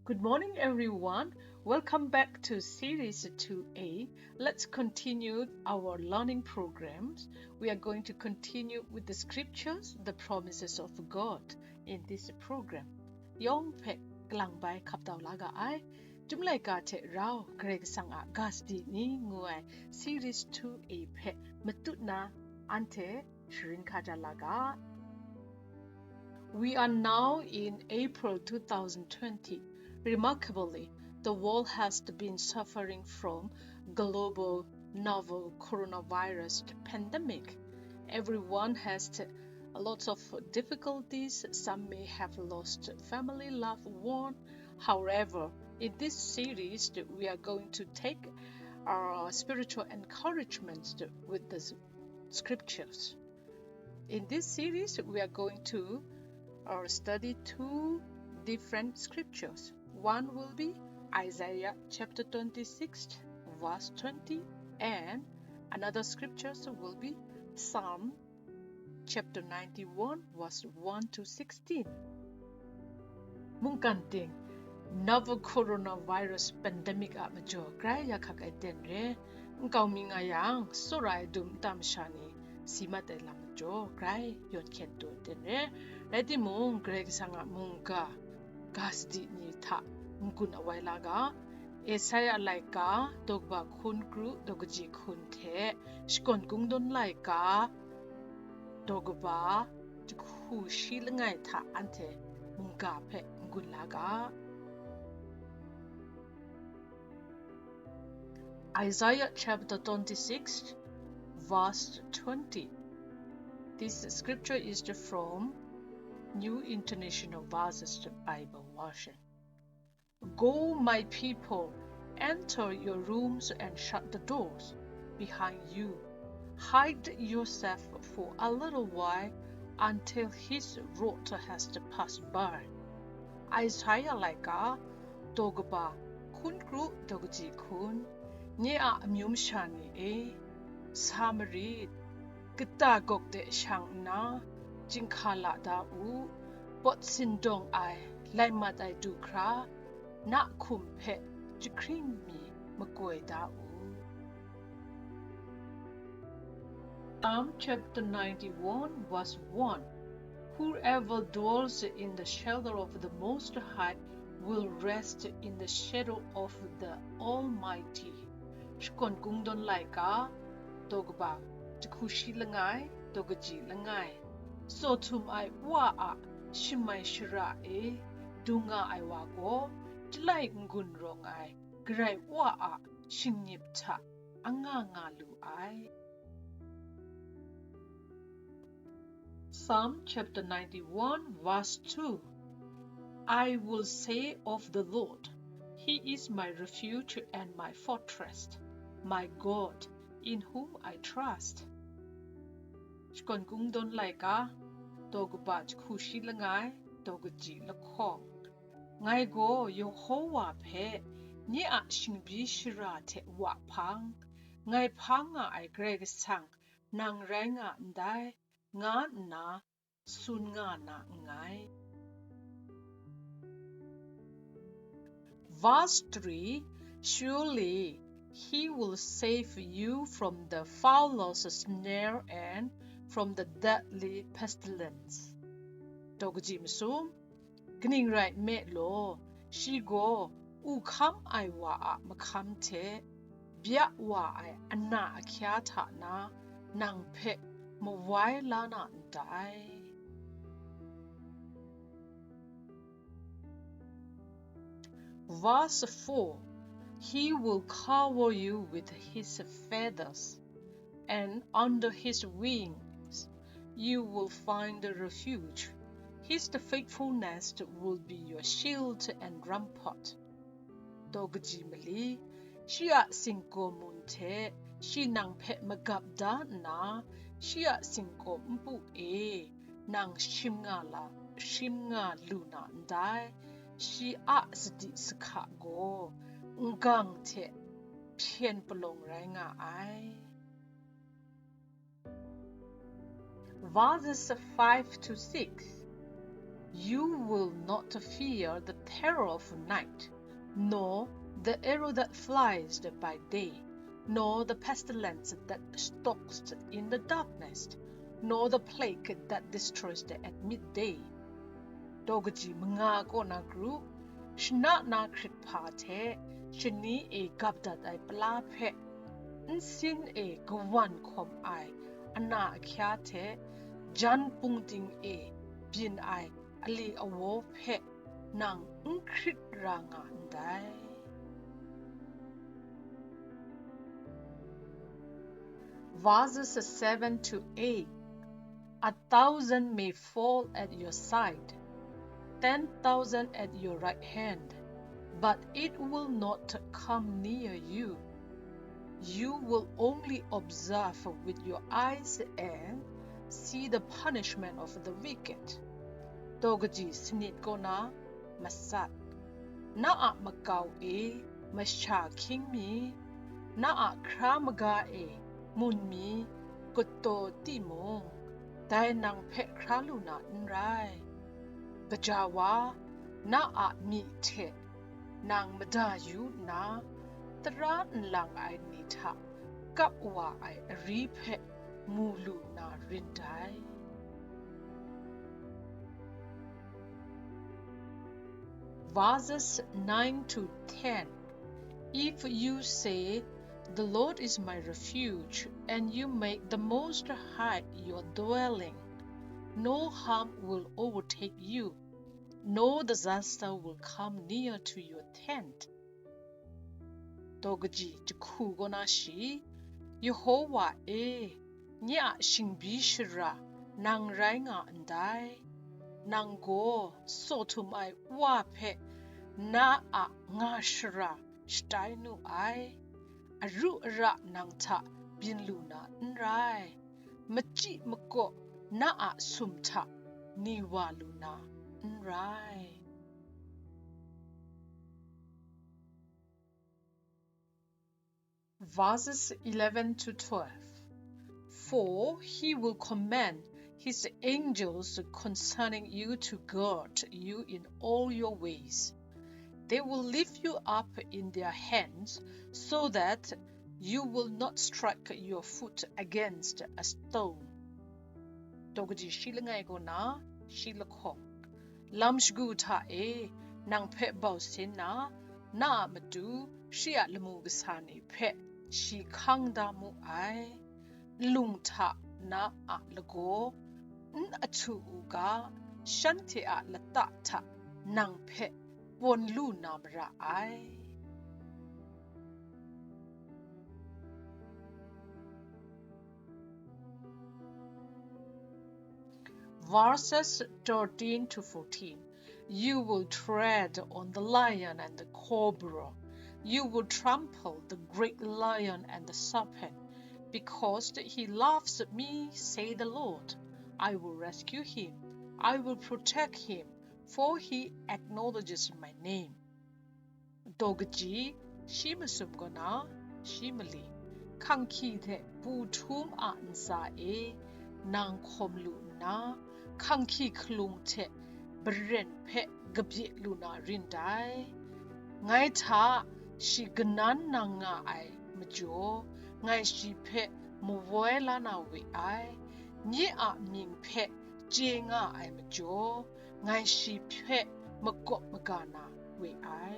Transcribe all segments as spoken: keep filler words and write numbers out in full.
Good morning, everyone. Welcome back to Series two A. Let's continue our learning programs. We are going to continue with the scriptures, the promises of God in this program. Yawng hpe kalang bai hkap tau la ga ai. Chyum laika hte rau Karai Kasang a ga sadi ni ngu ai Series two A hpe matut na anhte sharin hkaja la ga. We are now in April two thousand twenty. Remarkably, the world has been suffering from global novel coronavirus pandemic. Everyone has t-, a lot of difficulties. Some may have lost family, loved one. However, in this series, we are going to take our spiritual encouragement with the s-, scriptures. In this series, we are going to, uh, study two different scriptures. One will be Isaiah chapter twenty-six, verse twenty, and another scriptures will be Psalm chapter ninety-one, verse one to sixteen. Mungkan ting, novel coronavirus pandemic a majaw grai ya hkak ai ten re, nkau mi nga yang, tsawra ai dum nta masha ni si mat ai lam majaw grai yawn hkyen tu ai ten re. Rai timung, Karai Kasang a mungga, ga sadi ni hta n-gun awai la ga, Esaia laika, daw kaba hkun kru, daw kaji hkun hte, shakawn kungdawn laika, daw kaba jahku shi langai hta anhte mungga hpe n-gun la ga. Isaiah chapter twenty-six, verse twenty. This scripture is from New International Version Bible Version. "Go, my people, enter your rooms and shut the doors behind you. Hide yourself for a little while until his wrath has passed by." Isaiah laika, daw kaba hkun kru, daw kaji hkun. Nye a amyu masha ni e, sa marit, kata gawk de shang nna, jinghka la da u, pawt sindawng ai, lai mat ai du hkra, na hkum hpe jahkring mi makoi da u. Psalm chapter ninety-one, verse one. "Whoever dwells in the shelter of the Most High will rest in the shadow of the Almighty." Shakawn kungdawn laika, daw kaba jahku shi langai, daw kaji langai. Tsaw htum ai Wa a shamai shara e dung nga ai wa gaw, Chyalai n-gun rawng ai Karai Wa a shingnip hta anga nga lu ai. Psalm chapter ninety-one, verse two. "I will say of the Lord, He is my refuge and my fortress, my God, in whom I trust." Shakawn kungdawn laika, daw kaba jahku shi langai, daw kaji lahkawng. "Ngai gaw Yehowa hpe, nye a shingbyi shara hte wa hpang, ngai hpang nga ai Karai Kasang, nang rai nga ndai, nga nna tsun nga na nngai." Verse three, "Surely he will save you from the fowler's snare and from the deadly pestilence." Daw kaji masum, kaning rai nme law, shi gaw u hkam ai wa a mahkam hte, bya wa ai ana ahkya hta na nang hpe mawai la na ndai. Verse four, "He will cover you with his feathers, and under his wings you will find a refuge. His faithfulness will be your shield and rampart." Daw kaji mali, shi a singkaw mun hte shi nang hpe magap da nna, shi a singkaw npu e nang shim nga la, shim nga lu na ndai, shi a sadi sahka gaw n-gang hte hpyen palawng rai nga ai. Verses five to six. You will not fear the terror of night, nor the arrow that flies by day, nor the pestilence that stalks in the darkness, nor the plague that destroys at midday. Daw kaji manga kaw na kru, shana na hkrit hpa hte, shani e gap dat ai pala hpe, nsin e kawan hkawm ai ana ahkya hte, jan pungding e byin ai ali awaw hpe nang n hkrit ra nga ndai. Verses seven to eight. A thousand may fall at your side, ten thousand at your right hand, but it will not come near you. You will only observe with your eyes and see the punishment of the wicked. Daw kaji sanit kaw na masat, na a makau e masha hkying mi, na a hkra maga e mun mi kataw timung, dai nang hpe hkra lu na n rai. Gaja wa, na a myi hte nang mada yu nna, tara nlang ai ni hta kap wa ai ari hpe mu lu na rin dai. Verses nine to ten. If you say, "The Lord is my refuge," and you make the Most High your dwelling, no harm will overtake you, no disaster will come near to your tent. Daw kaji jahku kaw na shi, Yehowa e, nye a shingbi shara nang rai nga ndai. Nang gaw saw htum ai wa hpe na a nga shara shatai nu ai. Aru ara nang hta byin lu na n rai, machyi makaw na a sum hta ni wa lu na n rai. Verses eleven to twelve. For he will command his angels concerning you to guard you in all your ways. They will lift you up in their hands so that you will not strike your foot against a stone. Daw kaji shi langai kaw na, shi lahkawng. Lam shagu hta e nang hpe bau sin na, na a matu shi a lamu kasa ni hpe shi hkang da mu ai. Nlung hta na a lagaw n ahtu u ga, shanhte a lata hta nang hpe pawn lu na mara ai. Verses thirteen to fourteen. You will tread on the lion and the cobra. You will trample the great lion and the serpent. Because he loves me, say the Lord, I will rescue him. I will protect him, for he acknowledges my name. Daw kaji, shi masum kaw na, shi mali, hkanghki hte pu htum a ntsa e nang hkawm lu nna, hkanghki hkalung hte baren hpe kabye lu na rin dai. Ngai hta shi kanan nang nga ai majaw, ngai shi hpe mawoi la na we ai. Nye a mying hpe chye nga ai majaw, ngai shi hpe makawp maga na we ai.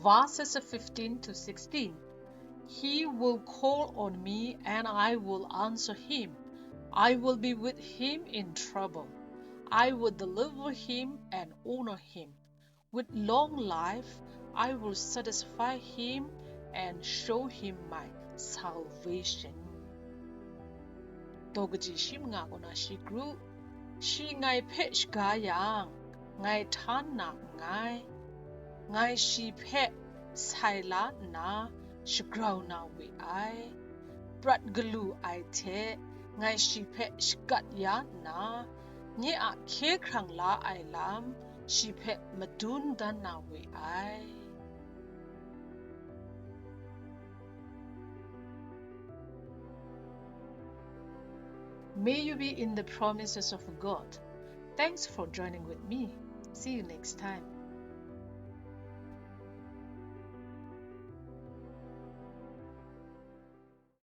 Verses fifteen to sixteen. He will call on me and I will answer him. I will be with him in trouble. I will deliver him and honor him. With long life, I will satisfy him and show him my salvation. Daw kaji shi manga kaw na shi kru, shi ngai hpe shaga yang, ngai htan na nngai. Ngai shi hpe sai la nna, shagrau na we ai. Prat galu ai hte ngai shi hpe shagat ya nna, nye a hkye hkrang la ai lam shi hpe madun dan na we ai. May you be in the promises of God. Thanks for joining with me. See you next time.